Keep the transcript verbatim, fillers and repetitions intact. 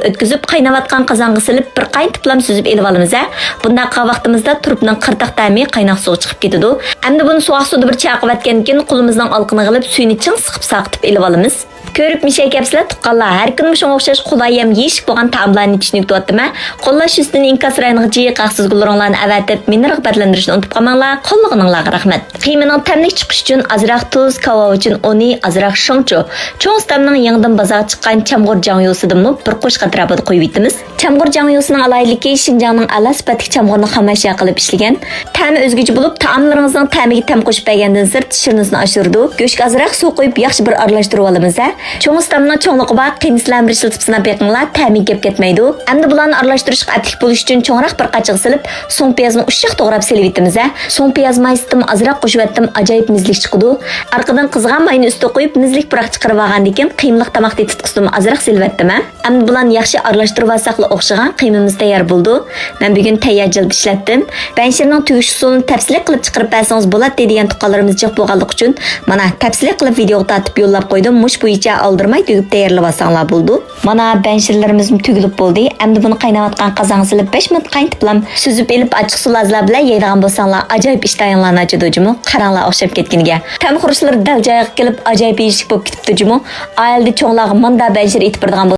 ئۆتكۈزۈپ، قايناۋاتقان قازانغا سېلىپ، بىر قاينىتىپلام سۈزۈپ ئېلىۋالىمىز ھە. بۇنداق قىلغان ۋاقتىمىزدا تۇرۇپنىڭ قىرتاق تەمى قايناق سۇغا چىقىپ كېتىدۇ. ئەمدى بۇنى سوغۇق سۇدا بىر چايقىۋەتكەندىن كېيىن، قولىمىزنىڭ ئالىقىنىغا ئېلىپ، سۈيىنى چىڭ سىقىپ ساقىتىپ ئېلىۋالىمىز. كۆرۈپ مىشەي كەپسىلەر تۇغقانلار، ھەر كۈنى مۇشۇڭغا ئوخشاش قولايى ھەم يېيىشلىك بولغان تائاملارنى چۈشىنىپ كېتىۋاتىمەن. قوللاش يۈزىدىن ئىنكاس رايونىغا جىق ھەقسىز گۈل رەڭلارنى ئەۋەتىپ، مېنى رىغبەتلەندۈرۈشنى ئۇنتۇپ قالماڭلار. قوللىغىنىڭلارغا رەھمەت. قىيمىنىڭ تەملىك چىقىشى ئۈچۈن ئازراق تۇز، كاۋاۋىچىن ئۇنى، ئازراق شېڭچۇ، چوڭ ئۇستامنىڭ يېڭىدىن بازارغا چىققان چامغۇر جاڭيۇسىدىنمۇ بىر قوشۇق ئەتراپىدا قويۇۋېتىمىز. چامغۇر جاڭيۇسىنىڭ ئالاھىدىلىكى شىنجاڭنىڭ ئەلا سۈپەتلىك چامغۇرىنى خاماشيا قىلىپ ئىشلىگەن. تەمى ئۆزگىچە بولۇپ، تائاملىرىڭىزنىڭ تەمىگە تەم قوشۇپ بەرگەندىن سىرت، شىرنىسىنى ئاشۇرىدۇ. گۆشكە ئازراق سۇ قۇيۇپ، ياخشى بىر ئارىلاشتۇرۇۋالىمىز ھە. چوڭ ئۇستامنىڭ چوڭلۇقى بار، قىينىسىلەر بىر ئىشلىتىپ سىناپ بېقىڭلار، تەمىگە گەپ كەتمەيدۇ. ئەمدى بۇلارنى ئارىلاشتۇرۇشقا ئەپلىك بولۇش ئۈچۈن چوڭراق بىر قاچىغا سېلىپ، سوڭ پىيازنى ئۇششاق توغراپ سېلىۋېتىمىز ھە. سوڭ پىياز مايسىدىنمۇ ئازراق قوشۇۋەتتىم، ئاجايىپ مېزىلىك چىقىدۇ. ئارقىدىن قىزغان ماينى ئۈستىگە قويۇپ، مېزىلىك پۇراق چىقىرىۋالغاندىن كېيىن، قىيمىلىق تاماق تېتىتقۇسىدىنمۇ ئازراق سېلىۋەتتىم ھە. ئەمدى بۇلارنى ياخشى ئارىلاشتۇرۇۋالساقلا ئوخشىغان قىيمىمىز تەييار بولىدۇ. مەن بۈگۈن تەييار جىلدا ئىشلەتتىم. بەنشىرنىڭ تۈگۈش ئۇسۇلىنى تەپسىلىي قىلىپ چىقىرىپ بەرسىڭىز بولاتتى دېگەن تۇغقانلىرىمىز جىق بولغانلىقى ئۈچۈن، مانا، تەپسىلىي قىلىپ ۋىدېئوغا تارتىپ يوللاپ قويدۇم. مۇشۇ بويىچە ئالدىرىماي تۈگۈپ تەييارلىۋالساڭلار بولىدۇ. مانا، بەنشىرلىرىمىزمۇ تۈگۈلۈپ بولدى. ئەمدى بۇنى قايناۋاتقان قازانغا سېلىپ، بەش مىنۇت قاينىتىپلام سۈزۈپ ئېلىپ، ئاچچىقسۇ لازىلار بىلەن يەيدىغان بولساڭلار، ئاجايىپ ئىشتىھايىڭلارنى ئاچىدۇ جۇمۇ. قاراڭلار ئوخشاپ كەتكىنىگە. تەم خۇرۇچلىرى دەل جايىغا كېلىپ، ئاجايىپ يېيىشلىك بولۇپ كېتىپتۇ جۇمۇ. ئائىلىدە چوڭلارغا ماندا بەنشىر ئېتىپ بېرىدىغان